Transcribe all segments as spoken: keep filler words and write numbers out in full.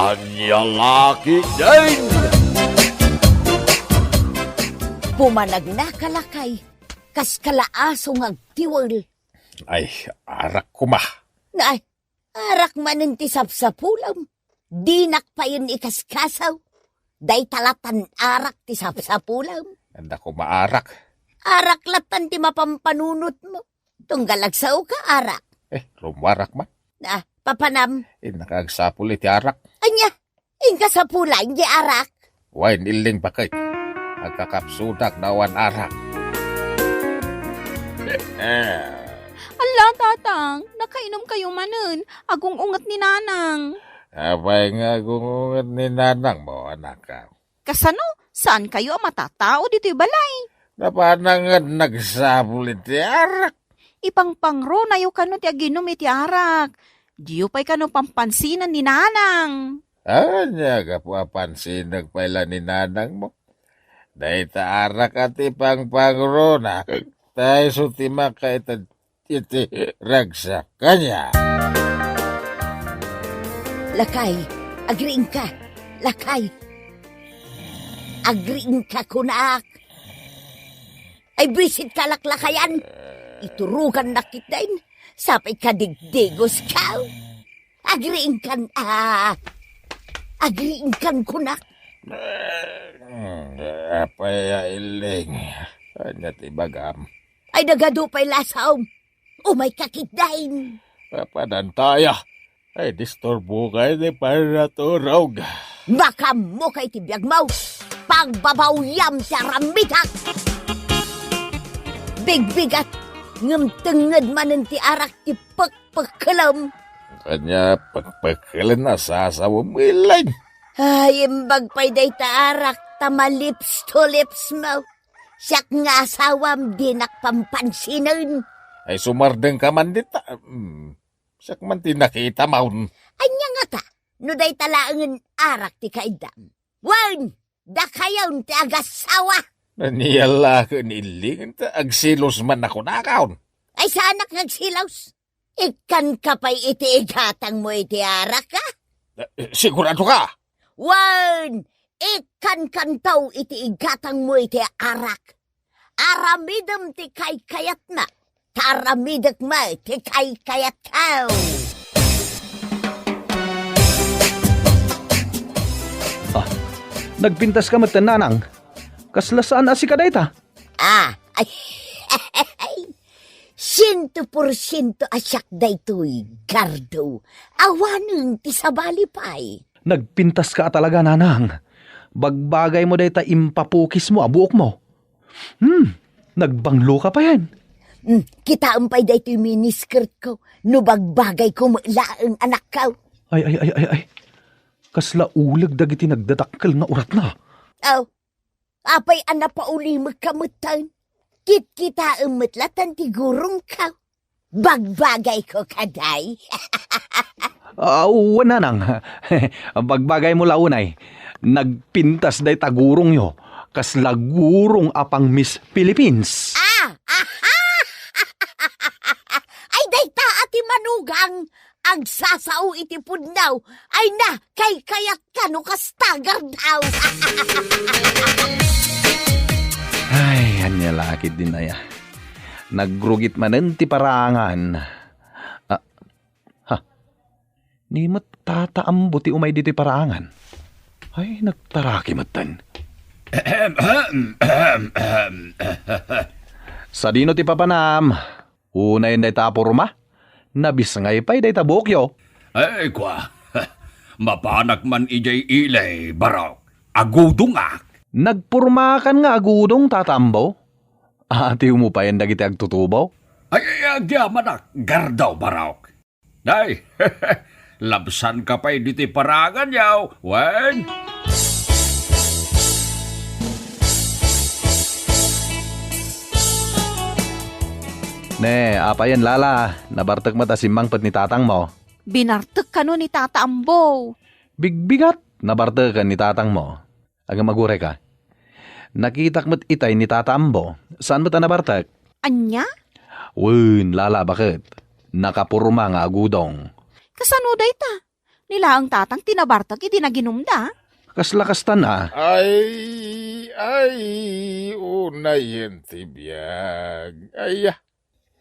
Ania la ketdin? Pumanagnaka, lakay, kas kalaaso nga agtiwel. Ay, arak koma. Nay, arak manen ti sapsapulem. Dinak payen ikaskasaw. Dayta latan arak ti sapsapulem. Adda koma arak. Arak latan ti mapampanunotmo. Tunggal agsaoka, arak. Eh, rummuarak man. Ah, papanam. Innaka agsapul iti arak. Ania? Inka sapula, iti arak? Wen, Illing, baket. Agkakapsudak no awan arak. Alla, Tatang, nakainom kayo manen. Agung-unget ni Nanang. Apay nga agung-unget ni Nanangmo, anak? Kasano? Saan kayo a matatao ditoy balay? Napana nga nagsapul iti arak. Ipangpangronayo kano ti aginom iti arak. Diyo pay kano pampansinan ni Nanang. Ania, gapu a pansinek pay la ni Nanangmo? Dayta arak a ti pangpangrona, ta isu ti makaited iti ragsak. Ania? Lakay, agriingka. Lakay. Agriingka, kunak. Ay, bisit ka laklakayan. Iturugannak ketdin. Sapay ka digdigos ka. Agriingkan, ah. Agriingkan, kunak. Hmm, apay a Illing. Ania ti bagam? Ay, nagadu pay lasaom. Umayka ketdin. Papanantaya. Ay, disturboka iti pannaturog. Makaammoka iti biagmo. Pagbabawyam ti aramidak. Bigbigat, ngem tengnged manen ti arak ti pekpekkelem. Ania pekpekkelen a sasawem, Illing? Ay, imbag pay dayta arak ta ma-lips to lips mo. Siak nga asawam, dinak pampansinan. Ay, sumardengka man dita. Hmm. Siak man ti nakitam. Ania ngata, no dayta laengen arak ti kaiddam? Wen, dakayon ti agasawa. Ania la ken, Illing, ta agselos man a kunakon. Ay, saanak nga agselos. Ikkanka pay iti igatangmo iti arak, a? Eh, sigurado ka? Wen, ikkankanto iti igatangmo iti arak. Aramidem ti kaykayatna, ta aramidek met ti kaykayatko. Ah, nagpintaska metten, Nanang. Kasla saan a sika dayta? Ah, ay, siento porsiento a siak daytoy, Gardo. Awanen ti sabali pay. Nagpintaska a talaga, Nanang. Bagbagaymo dayta impapukismo a buokmo. Hmm, nagbangloka payen. Hmm, kitaem pay daytoy miniskirtko no bagbagayko met laeng, anakko. Ay, ay, ay, ay, ay. Kasla uleg dagiti nagdadakkel nga uratna. Aw, apay a napaulimekka metten? Kitkitaem met latta ti gurongko. Bagbagayko kadi? Ah, wen, Nanang. Bagbagaymo la unay. Nagpintas dayta gurongyo. Kasla gurong a pang-Miss Philippines. Ah! Aha! Ay, dayta a ti manugang agsasao iti pudno. Ay na, kaykayatko no kasta, Gardo. Ay, ania la ketdin aya. Nagrugit manen ti paraangan. Ah, ha. Ni met Tata Ambo ti umay ditoy paraangan. Ay, nagtaraki metten. Sadino ti papanam? Unayen dayta a purma? Nabisngay pay dayta buokyo. Ay, kua. Mapanak man idiay ili, Barok. Agudongak. Nagpurmakan nga agudong, Tata Ambo? Atiwmo payen dagiti agtutubo? Ay, ay, agyamanak, Gardo, Barok. Ay, labsanka pay ditoy paraangan, yaw, wen? Ne, apayen, Lala, nabartek met a simmangpet ni tatangmo. Binartek kano ni Tata Ambo? Bigbigat, nabarteken ni tatangmo. Agam, agurayka. Nakitak met itay ni Tata Ambo. Saan met a nabartek? Ania? Wen, Lala, baket. Nakapurma nga agudong. Kasano dayta? Ni laeng tatang ti nabartek idi naginumda. Kasla kasta na. Ay, ay, unayen ti biag. Ay, ah.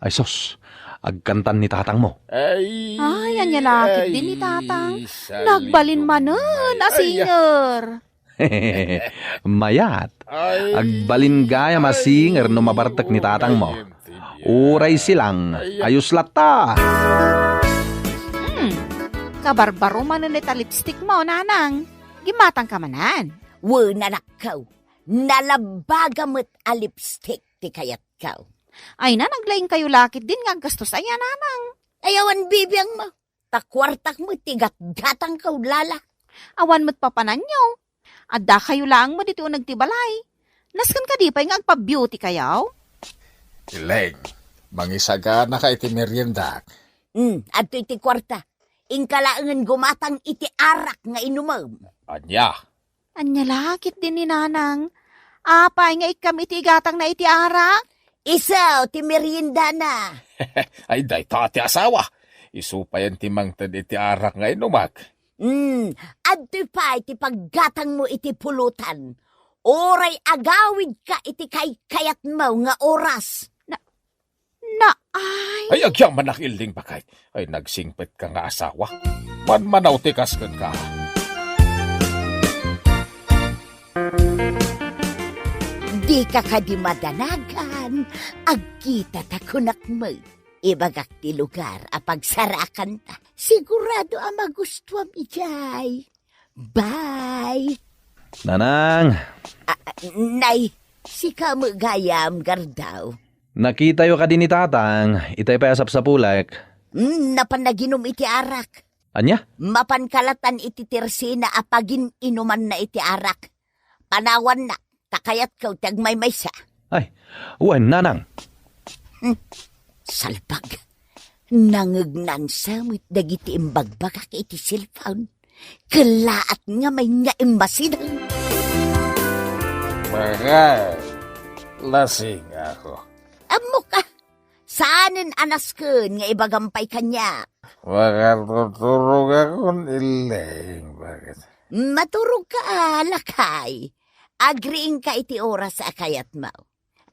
Ay, sus, agkantan ni tatangmo. Ay, Ay, ania la ketdin ni tatang. Nagbalin manen a singer. Mayat. Agbalin gayam a singer no mabartek ni tatangmo. Uray silang, ayos latta. Hmm, kabarbaro manen dayta lipstick mo, nanang. Gimmatang ka manen. Wen, anakko. Nalabbaga met a lipstick ti kayatko. Ay, nanang, laingkayo la ketdin nga aggastos aya, nanang. Ay, awan bibiangmo. Ta kuartak met ti gatgatangko, lala. Awan met papananyo. Addakayo laeng met iti uneg ti balay. Nasken kadi pay nga agpa-beauty kayo? Ileng, mangisaganaka iti meriendak. Hmm, adtoy ti kuarta. Inka laengen gumatang iti arak nga inumem. Ania? Ania la ketdin ni nanang. Apay nga ikkam iti igatangna iti arak? Isu ti meriendana. Ay, dayta ti asawa. Isu payen ti mangted iti arak nga inumak. Hmm, adtoy pay ti paggatangmo iti pulutan. Uray agawidka iti kaykayatmo nga oras. Na, naay. Ay, agyamanak, Ileng, baket. Ay, nagsingpetka nga asawa. Manmanaw ti kas kenka. Dika kadi madanagan, agkita ta kunak met. Ibagak ti lugar a pagsarakanta. Sigurado a magustuam idiay. Bye! Nanang! Ah, ah, nay, sika met gayam, Gardaw. Nakitayo kadi ni Tatang, itay pay a sapsapulek. Hmm, napan naginum iti arak. Ania? Mapan kalatan iti tersena a pagin-inumanna iti arak. Panawannak, ta kayatko ti agmaymaysa. Ay, wen, nanang. Hmm, salbag. Nangegnansa met dagiti imbagbagak iti cellphone. Kellaat nga may nga immasidang. Bakay, lasing ako. Ammok a, saanen a nasken nga ibagam pay kaniak. Makatuturogakon, Ileng, baket. Maturogka a, lakay. Agriingka iti oras a kayatmo.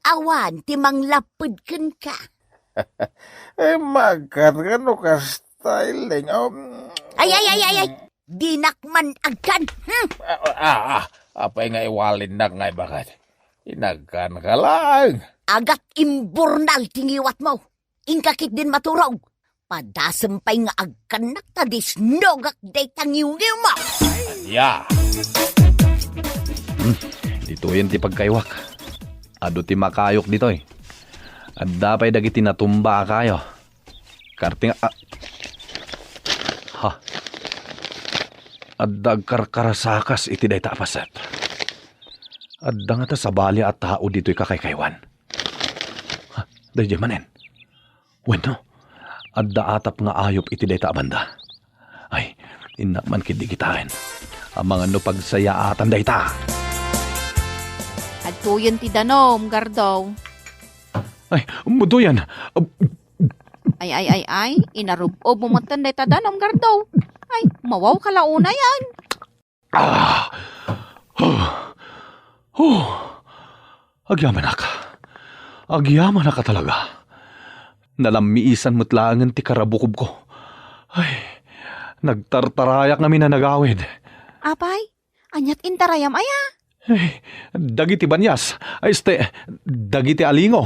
Awan ti manglapped kenka. Eh, magkat ka no kasta, Ileng. Um, Ay, ay, ay, ay, ay! Dinak man agkan! Hmm! Ah, ah, ah, apay nga iwalinnak nga ibagat? Inagkan ka lang. Agat imburnal ti ngiwatmo. Inka ketdin maturog. Padasem pay nga agkannak ta disnogak dayta ngiwngiwmo. Ania? Hmm, ditoyen ti pagkayuak. Adu ti makayok ditoy. Adda pay dagiti natumba a kayo. Karting a-, ha? Adda agkarkarasakas iti dayta a paset. Adda ngata sabali a tao ditoy kakaykaywan. Ha? Daydiay manen. Wenno, adda atap nga ayup iti dayta a banda. Ay, innak man ketdi kitaen. Amangan no pagsayaatan dayta. Adtoyen ti danum, Gardaw. Ay, mudoyan. Ab- Ay, ay, ay, ay. Inarub-ob mo metten dayta danum, Gardaw. Ay, mawaw ka la unayen. Ah! Huh! Huh! Agyamanak. Agyamanak a talaga. Nalammiisan met laengen ti karabukobko. Ay, nagtartarayak ngamin a nagawid. Apay, aniat intarayam aya? Ay, dagiti banias. Ay, este, dagiti alingo.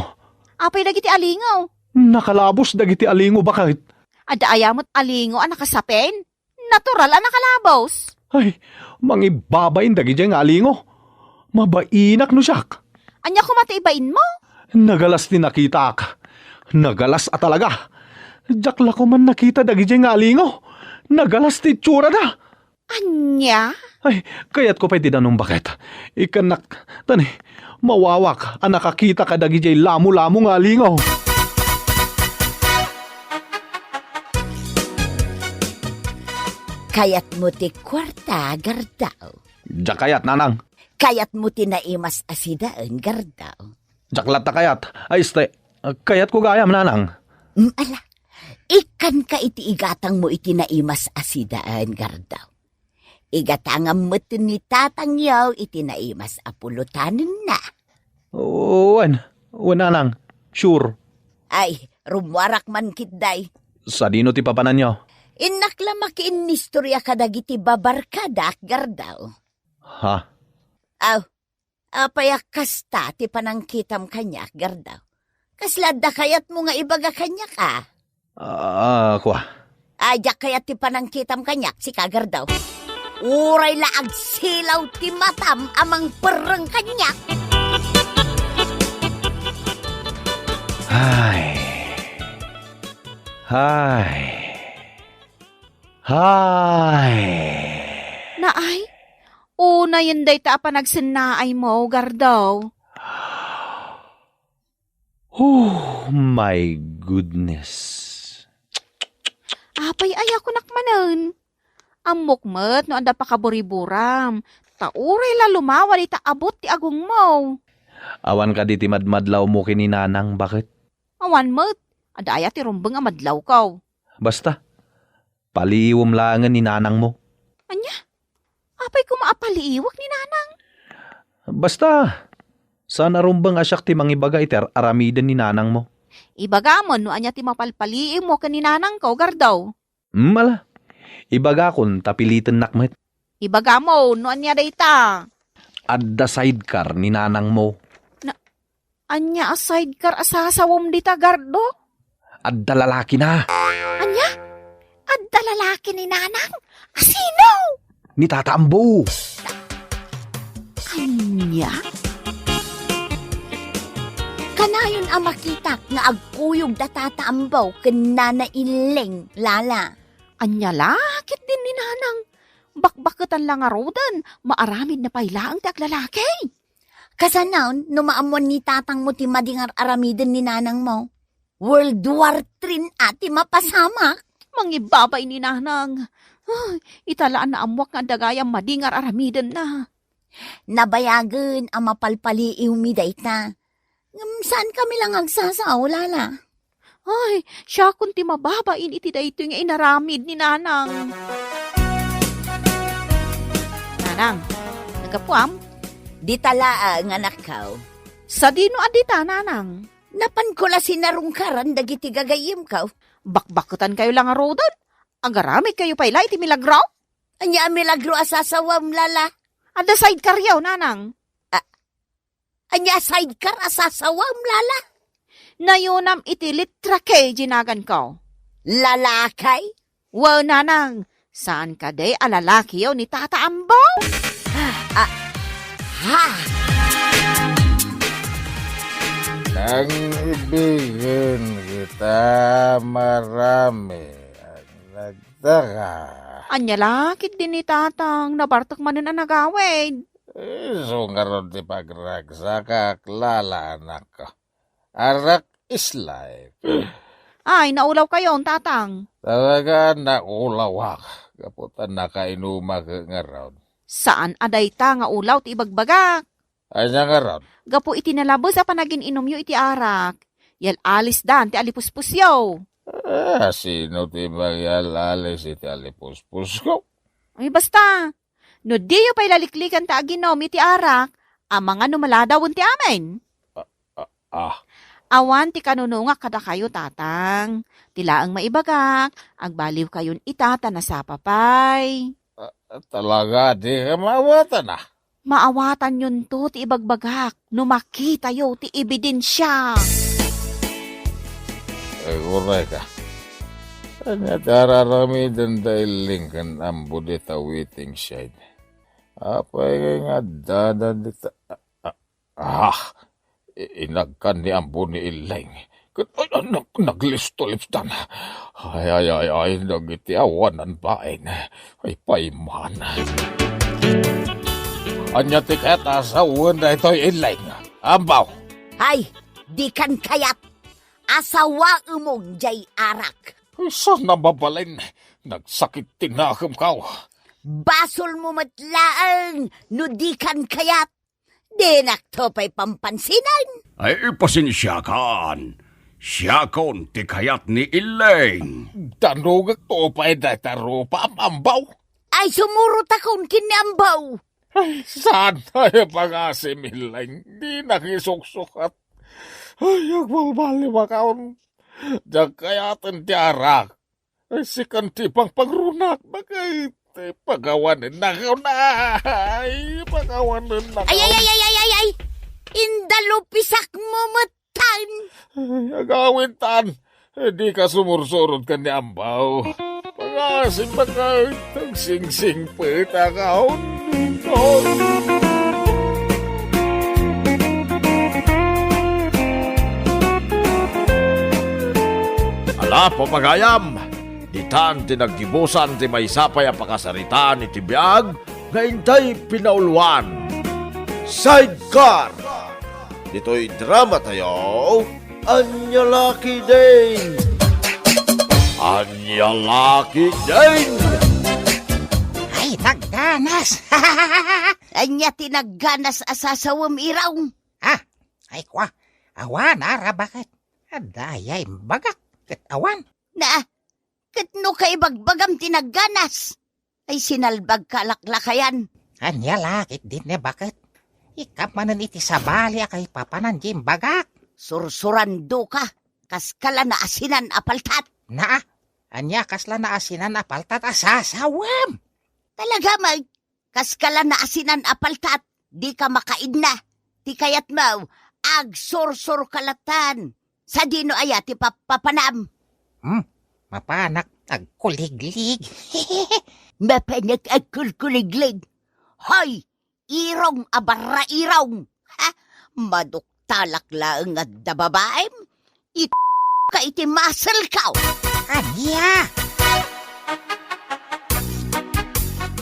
Apay dagiti alingo? Nakalabos dagiti alingo, baket. Adda aya met alingo a nakasapen? Natural a nakalabos. Ay, mangibabain dagidiay nga alingo. Mabainak no siak. Ania koma ti ibainmo? Nagalas ti nakitak. Nagalas a talaga. Diak la koman nakita dagidiay nga alingo. Nagalas ti itsurada. Ania? Ay, kayatko pay ti danum, baket. Ikkannak, tani, mawawak a nakakita kadagidiay lamolamo nga alingo. Kayatmo ti kuarta, Gardaw? Diak kayat, nanang. Kayatmo ti naimas a sidaen, Gardaw? Diak latta kayat. Ay, este, kayatko gayam, nanang. Mm, ala, Ikkanka iti igatangmo iti naimas a sidaen, Gardaw. Igatangam met ni tatangyo iti naimas a pulotanenna. Wen, wen, nanang. Sure. Ay, rummuarak man ketdi. Sadino ti papananyo? Innak la makiinnistoria kadagiti babarkadak, Gardaw. Ha? Aw, apay a kasta ti panangkitam kaniak, Gardaw? Kasla adda kayatmo nga ibaga kaniak, a? Ah, kua. Ay, diak kayat ti panangkitam kaniak, sika, Gardaw. Uray la agsilaw ti matam a mangperreng kaniak. Ay. Ay. Ay. Naay, unayen dayta a panagsennaaymo, Gardaw. Oh my goodness. Apay, ayakunak manen. Ammok met no adda pakaburiburam, ta uray la lumawa dita abut ti agongmo. Awan kadi ti madmadlawmo ken ni Nanang, baket? Awan met. Adda aya ti rumbeng a madlawko? Basta, paliiwem laengen ni Nanangmo. Ania? Apay koma a paliiwek ni Nanang? Basta, saan a rumbeng a siak ti mangibaga iti ar-aramiden ni Nanangmo. Ibagam no ania ti mapalpaliiwmo ken ni Nanangko, Gardaw. Hmm, ala. Ibagakon ta pilitennak met. Ibagam no ania dayta. Adda sidecar ni Nanangmo. Na, ania a sidecar a sasawem dita, Gardaw? Adda lalakina. Ania? Adda lalaki ni Nanang? A sino? Ni Tata Ambo. Ania? Kanayon a makitak nga agkuyog da Tata Ambo ken Nana Illing, Lala. Ania la ketdin ni Nanang? Bakbaketan la ngaruden, maaramidna pay laeng ti aglalaki. Kasano no maammuan ni tatangmo ti madi nga ar-aramiden ni Nanangmo? World War Three a ti mapasamak. Mangibabay ni Nanang. Ay, ita la a naammuak nga adda gayam madi nga ar-aramidenna. Nabayagen a mapalpaliiwmi dayta. Ngem saankami la nga agsasao, Lala. Ay, siakon ti mababain iti daytoy nga inaramid ni Nanang. Nanang, naggapuam? Dita laeng, anakko. Sadino a dita, Nanang? Napanko la sinarungkaran dagiti gagayyemko. Bakbaketankayo la ngaruden? Agaramidkayo pay la iti milagro? Ania a milagro a sasawam, Lala? Adda sidecaryo, Nanang. A-, ania a sidecar a sasawam, Lala? Nayonam iti letra K ti naganko. Lalaki? Wen, Nanang, saan kadi a lalakiyo ni Tata Ambo? Ah, ha? Nang ibigen kita marami ang nagtaka. Ania la ketdi ni Tatang, nabartek manen a nagawid. Isu ngarud ti pagragsakak, Lala, anakko. Arak is life. Ay, naulawkayon, Tatang. Talaga, naulawak. Gapu ta nakainumak ngarud. Saan a dayta nga ulaw ti ibagbagak. Ania ngarud? Gapu iti nalabes a panagin-inumyo iti arak, yal-alisdan ti alipuspusyo. Ah, sino ti mangyal-alis iti alipuspusko? Ay, basta. No diyo pay laliklikan ta aginum iti arak, amangan no maladawen ti amin. Ah, ah, ah. Awan ti kanunungak kadakayo, Tatang. Ti laeng maibagak, agbaliwkayon ita ta nasapa pay. Ah, talaga, di ka maawatan, ah. Maawatanyonto ti ibagbagak no makitayo ti ebidensia. Ay, uray ka. Ania ti ar-aramiden da Illing ken Ambo dita waiting shed? Apay nga addada dita? Ah, ah, i-, inagkan ni Ambo ni Illing. Ket, ay, ah, nag-, naglisto-listan. Ay, ay, ay, ay, dagiti awanan bain. Ay, payman. Ania ti ket a sawen daytoy Illing? Ambo! Ay, dikan kayat. Asawaemon jay arak. Saan a mabalin? Nagsakit ti nakemko. Basolmo met laeng no dikan kayat. Dinakto pay pampansinan. Ay, pasensiakan. Siakon ti kayat ni Illing. Danugek to pay dayta rupam, Ambaw. Ay, sumurotakon ken ni Ambaw. Ay, saan tayo pag-asim, Illing? Di nakisuksukat. Ay, agbalbaliwakon. Diak kayaten ti arak. Ay, sikan ti pangpangrunak, bakit? Ay, pagawanen na ka na. Ay, pagawanen na ka. Ay, ay, ay, ay, ay, ay, ay. Indalupisak mo met tan. Ay, agawid tan. Eh, di ka sumursurod ken ni Ambaw. Pagasimbag ka, tagsingsingpet a kaon. Ala, papagayam, ditan ti naggibusan ti maysa pay a pakasaritaan iti biag nga intay pinauluan. Sidecar! Ditoy drama tayo, Ania La Ketdin! Ania La Ketdin! Ay, nagganas! Ania ti nagganas a sasawem, Iraw? Ah, ay kwa, awan, ara, baket? Adda aya imbagak, ket awan. Na, ket no kaibagbagam ti nagganas? Ay, sinalbag ka, laklakayan. Ania la ketdin ne, baket? Ikkam manen iti sabali a kaipapanan ti imbagak. Sursurandoka, kas kala naasinan a paltat. Naa, ania kasla naasinan a paltat a sasawem? Talaga, Mike, kas kala naasinan a paltat, di ka makaidna. Ti kayatmo, agsursur ka latan. Sadino aya ti papapanam? Hmm, mapanak agkuliglig. Mapanak agkulkuliglig. Hoy, irong a barrairong! Ha? Maduktalak laeng nga adda babaem? It ka iti muscle ko! Ania?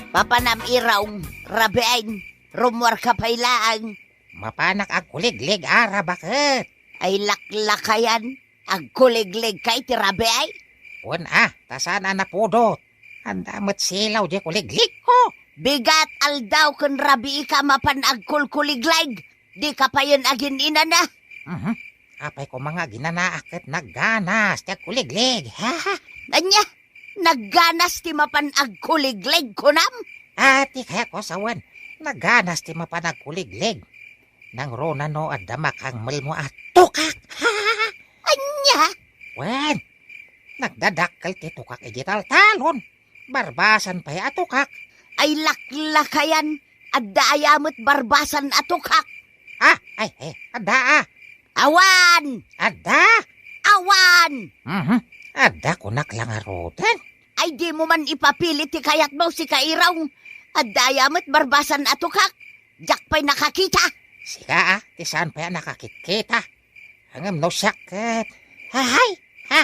Papanam, irong, rabiin, rumuarka pay laeng. Mapanak agkuliglig, ara, baket? Ay, laklakayan, agkuliglig ka iti rabii? Wen a, ta saan a napudot. Adda met silaw di kuligligko. Bigat aldaw ken rabii ka mapan agkulkuliglig. Di ka payen agin-inana. Mhm. Apay koma nga aginanaak ket nagganas ti agkuliglig. Ania? Nagganas ti mapan agkuliglig, kunam? Ah, ti kayatko sawen, nagganas ti mapan agkuliglig. Nangruna no adda makangmelmo a tukak. Ania? Wen, nagdadakkel ti tukak iti taltalon. Barbasan pay a tukak. Ay, laklakayan, adda aya met barbasan a tukak? Ah, ay, ay, adda, ah. Awan! Adda? Awan! Mhm. Adda kunak la ngaruden. Ay, dimo man ipapili ti kayatmo, sika, irong. Adda aya met barbasan a tukak? Diak pay nakakita. Sika, ah, ti saan pay a nakakitkita. Ngem no siak ket, ahay, ha,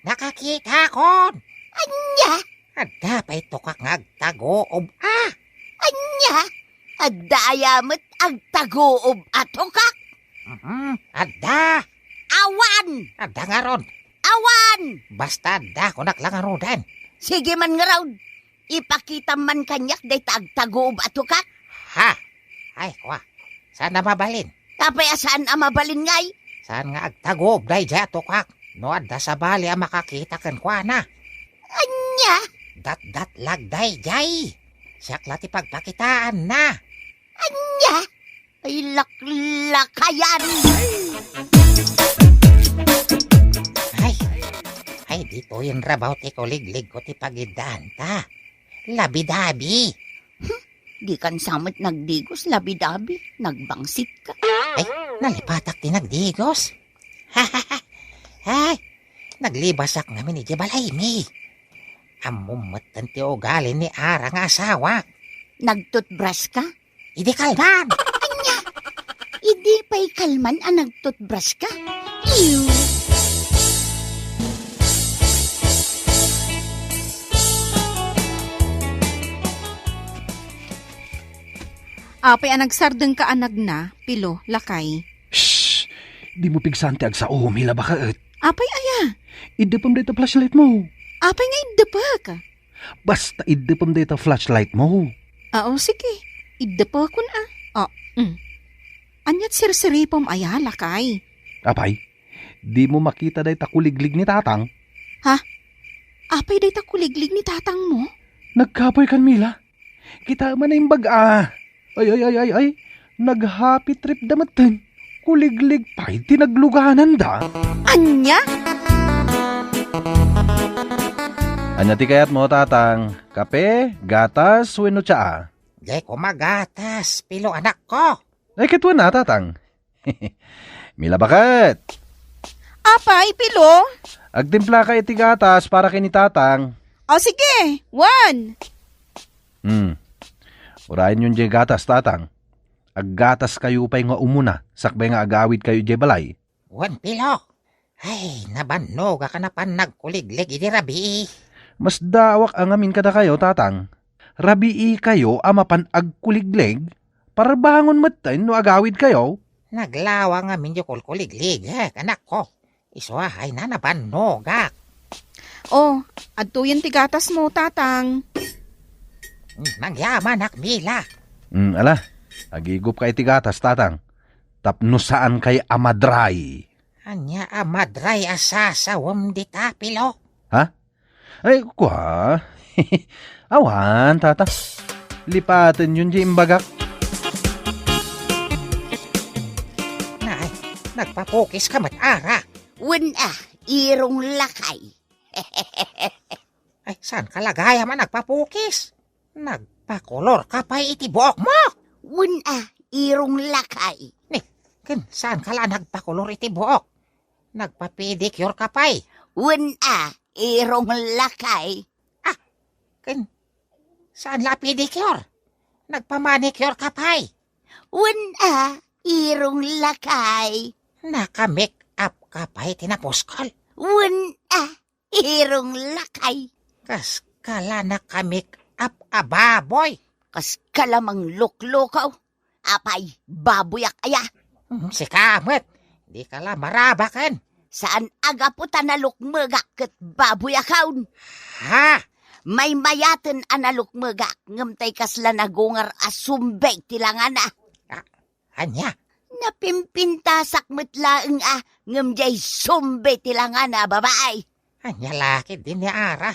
nakakitakon. Ania? Adda pay tukak nga agtaguob, ah. Ania? Adda aya met agtaguob a tukak? Mhm, adda. Awan. Adda ngarud. Awan. Basta adda, kunak la ngaruden. Sige man ngarud. Ipakitam man kaniak dayta agtaguob a tukak. Ha? Ay, kwa. Saan a mabalin? Apay a saan a mabalin ngay? Saan nga agtaguob daydiay a tukak no adda sabali a makakita kenkuana? Ania? Datdatlag daydiay. Siak la ti pagpakitaanna. Ania? Ay, laklakayan! Ay, ay, ditoyen rabaw ti kuligligko ti pagiddaanta. Labidabi. Hmm, di kan sa met nagdigos, labidabi. Nagbangsit ka. Ay, nalipatak ti nagdigos. Ay, naglibasak ngamin iti balaymi. Ammom metten ti ugali ni Ara nga asawak. Nagtutbras ka? Idi kalman. Ania? Idi pay kalman a nagtutbras ka? Ew. Apay a nagsardeng ka a nagna, Pilo, lakay? Shh! Dimo pigsaan ti agsaom, Hila, baket. Apay aya? Iddepem dayta flashlight mo. Apay nga iddepek? Basta iddepem dayta flashlight mo. Ah, o, sige. Iddepekon, ah. Ah, mm. Aniat sirsiripem aya, lakay? Apay, Dimo makita dayta kuliglig ni Tatang? Ha? Apay dayta kuliglig ni Tatangmo? Nagkapoy kan Mila. Kita man imbag a. Ay, ay, ay, ay, ay. Nag-happy trip da metten. Kuliglig pay ti naglugananda. Ania? Ania ti kayatmo, Tatang? Kape, gatas, wenno tsaa? Di ko magatas, Pilo, anakko. Ay, ket wen a, Tatang. Mila, baket. Apay, Pilo? Agtimplaka iti gatas para ken ni Tatang. O, sige. Wen. Hmm. Urayenyon diay gatas, Tatang. Aggataskayo pay nga umuna, sakbay nga agawidkayo diay balay. Wen, Pilo. Ay, nabannogak a napan nagkuliglig idi rabii. Masdaawak a ngamin kadakayo, Tatang. Rabiikayo a mapan agkuliglig, parbangon metten no agawidkayo. Naglawa ngamin diay kulkuligligek, anakko. Isu a, ay, nabannogak. O, adtoyen ti gatasmo, Tatang. Hmm, nagyamanak, Mila. Hmm, ala, agigupka iti gatas, Tatang. Tapno saankay a madray. Ania a madray a sasawem dita, Pilo? Ha? Ay, kua? Awan, Tata. Lipatenyon diay imbagak. Nay, nagpapukiska met, ara. Wen a, irong lakay. Ay, saanka la gayam a nagpapukis? Nagpakolorka pay iti buokmo? Wen a, irong lakay. Ni, ken saanka la nagpakolor iti buok? Nagpapedicureka pay? Wen a, irong lakay. Ah, ken saan la a pedicure? Nagpamanicureka pay? Wen a, irong lakay. Naka-make-upka pay ti napuskol? Wen a, irong lakay. Kaska la naka-make-up a baboy? Kaska la mangluklukaw. Apay, baboyak aya? Hmm, sika met, dika la marabaken. Saan a gapu ta nalukmegak ket baboyakon. Ha? Maymayaten a nalukmegak, ngem tay kasla nagungar a sumbay ti langana. Ah, ania? Napimpintasak met laeng a, ngem diay sumbay ti langana a babai. Ania la ketdi ni ara?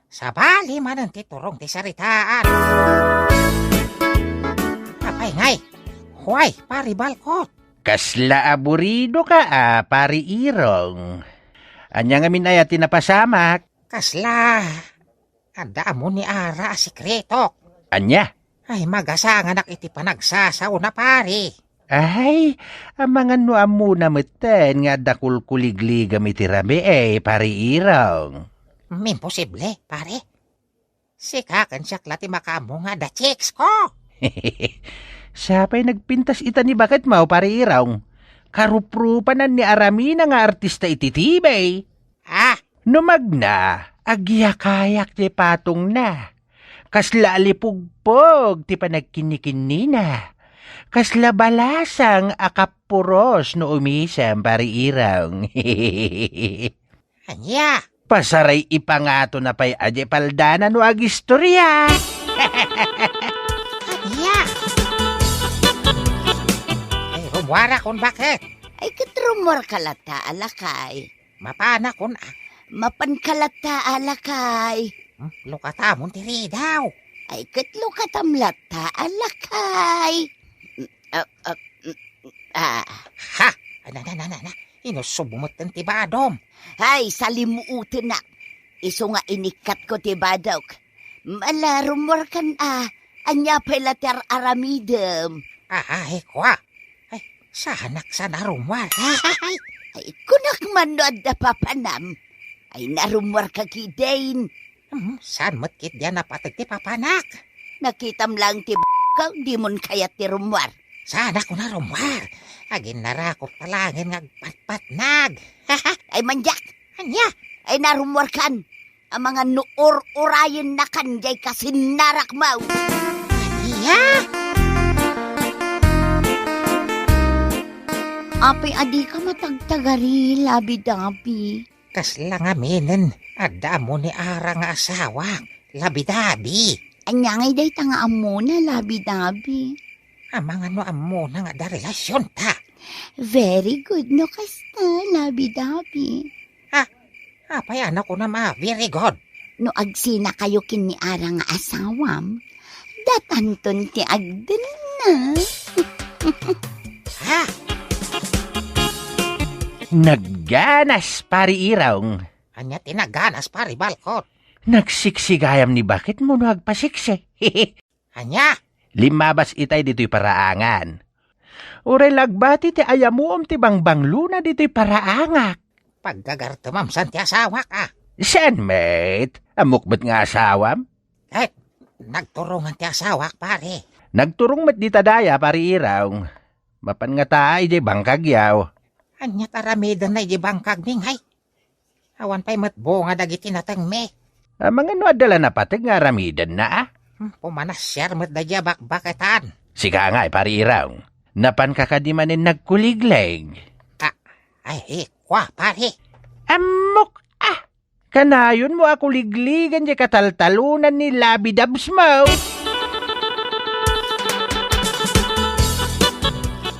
Sabali manen ti turong ti saritaan. Apay ngay? Huay, Pari Balkot. Kasla aburidoka a, Pari Irong. Ania ngamin aya ti napasamak? Kasla adda ammo ni ara a sekretok. Ania? Ay, magasanganak iti panagsasaona, pari. Ay, amangan no ammona metten nga adda kulkuligligam iti rabii, Pari Irong. Imposible, pare. Sika ken siak la ti makaammo nga adda chicks ko. Siapay nagpintas ita ni baketmo, Pari Irong. Karuprupanan ni aramina nga artista iti T V. Ah, no magna, agyakayak ti patongna. Kasla alipugpog ti panagkinnikinnina. Kasla balasang a kappuros no umisem, Pari Irong. Ania? Pasaray ipangatona pay a di paldana no agistoria. Ania? Ay, rummuarakon, baket. Ay, ket rummuarka latta a lakay. Mapanakon a. Mapanka latta a lakay. Hmm, lukatamon ti ridaw. Ay, ket lukatam latta a lakay. Mm, ah, ah, mm, ah. Ha? Ana, na, na, na, na. Inusubmo metten ti badom. Ay, salimuotenak. Isu nga inikkatko ti badok. Ala, rummuarkan a. Ania pay la ti ar-aramidem? Ay, kua. Ay, saanak sa narummuar. Ay, kunak man no adda papanam. Ay, narummuarka ketdin. Hmm, saan met ketdi a napateg ti papanak? Nakitam laeng ti b-, ka, dimon kayat ti rummuar. Saanak a narummuar. Aginnarakop ta laengen nga agpatpatnag. Ay, mandiak. Ania? Ay, narummuarkan. Amangan no ur-urayennakan diay kasinnarakmo. Ania? Apay a dika matagtagari, labi-dabi? Kasla ngaminen, adda ammo ni ara nga asawak, labi-dabi. Ania ngay dayta nga ammona, labi-dabi? Amangan no ammona nga adda relasionta. Very good no kasta, labi-dabi. Ha? Apay a nakunam a very good? No agsinakayo ken ni Ara nga asawam, datanton ti agdenna. Ha? Nagganas, Pari Irong. Ania ti nagganas, Pari Balkot? Nagsiksigayam ni baketmo no agpasiksi. Ania? Limmabas itay ditoy paraangan. Uray la agbati ti ayamuom ti bangbanglona ditoy paraangak. Paggagartemam san ti asawak, a? Saan met? Ammok met nga asawam? Eh, nagturongan ti asawak, pare. Nagturong met dita daya, Pari Irong. Mapan ngata idiay bangkagyo. Aniat aramidenna idiay bangkagmi, ngay? Awan pay met bunga dagiti natengmi. Amangan no adda la napateg nga aramidenna, a? Hmm, pumanasiar met daydiay a bakbaketan. Sika ngay, Pari Irong. Napanka kadi manen nagkuliglig? A, ay, eh, kua, pare. Ammok, a! Kanayonmo a kuligligen diay kataltalonan ni Labi Dabsmo.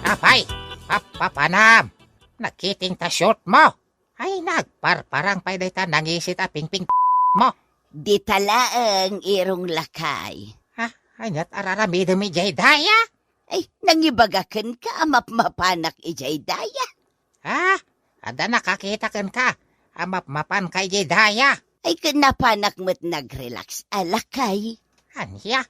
Apay, papapanam. Nakiting ta short mo. Ay, nagparparang pay dayta nangisit a pingping mo. Dita laeng, Irong lakay. Ha? Aniat araramidem idiay daya? Ay, nangibaga kenka a mapmapanak idiay daya. Ha? Adda nakakita kenka a mapmapanka idiay daya? Ay, ken napanak met nagrelax a lakay. Ania?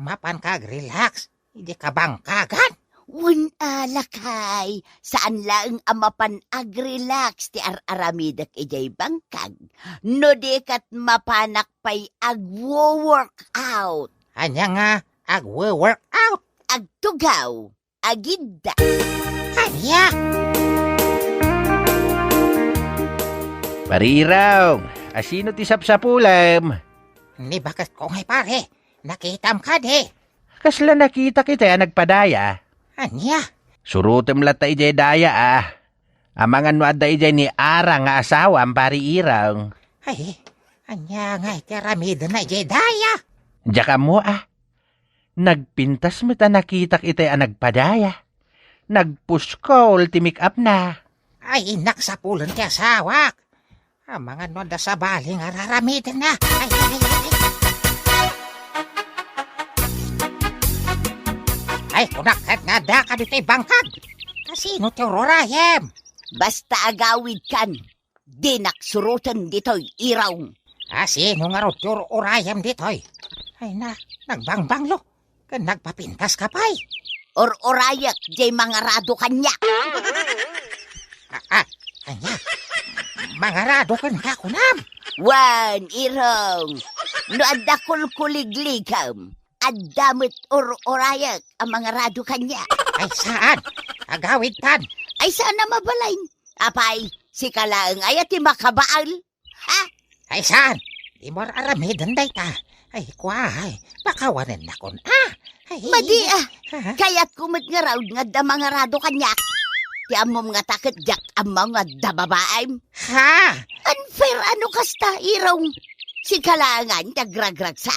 Mapanka agrelax idiay kabangkagan? Wen a lakay, saan laeng a mapan agrelax ti ar-aramidek idiay bangkag. No di ket mapanak pay agwo-workout. Ania nga agwo-workout? Agtugaw, agidda. Ania? Pari Irong, asino ti sapsapulem? Ni baketko ngay, pare. Nakitam kadi? Kasla nakitak itay a nagpadaya? Ania? Surotem latta idiay daya, a. Amangan no adda idiay ni Ara nga asawam, Pari Irong. Ay, ania ngay ti aramidenna idiay daya? Diak ammo, a. Nagpintas met a nakitak itay a nagpadaya. Nagpuskol ti make-upna. Ay, innak sapulen ti asawak. Amangan no adda sabali nga araramidenna. Ay, ay, ay, ay. Ay, kunak ket nga adda kaditoy bangkag. Asino ti ururayem? Basta agawidkan, dinak suroten ditoy, Irong. Asino ngarud ti ur-urayem ditoy? Ay na, nagbangbanglo. Ken nagpapintas ka pay? Ur-urayek diay mangarado kaniak. A, a, ania? Mangarado kenka, kunam? Wen, Irong, no adda kulkuligligem, adda met ur-urayek a mangarado kaniak. Ay, saan? Agawidtan. Ay, saan a mabalin? Apay, sika laeng aya ti makabael? Ha? Ay, saan? Dimo ar-aramiden dayta. Ay, kua, ay, pakawanennakon, a. Ay, madi, a. Ha? Kayatko met ngarud nga adda mangarado kaniak. Ti ammom ngata ket diak ammo nga adda babaem. Ha? Unfair a no kasta, Irong. Sika laengen ti agragragsa.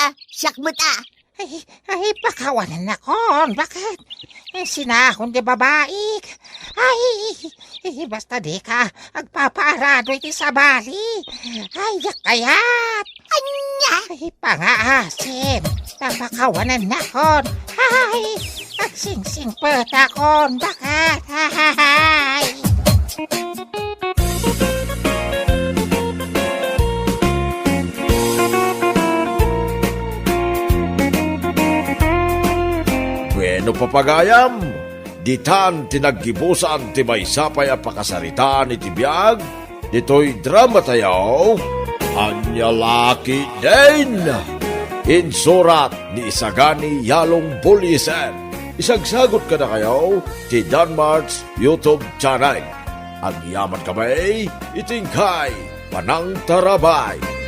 Ha? Siak met, a. Ay, ay, pakawanennakon. Baket? Eh, sinahon ti babaik. Ay, eh, basta dika agpapaarado iti sabali. Ay, diak kayat. Ania? Ay, pangaasim. Ta pakawanennakon. Ay, agsingsingpetakon. Baket? Ay. Bueno, papagayam, ditan ti naggibusan ti maysa pay a pakasaritaan iti biag ditoy dramatayo, Ania La Ketdin. Insurat ni Isagani Yalong Buliser. Isagsagut kadakayo ti Danmart's YouTube channel. Agyamankami iti inkay panangtarabay.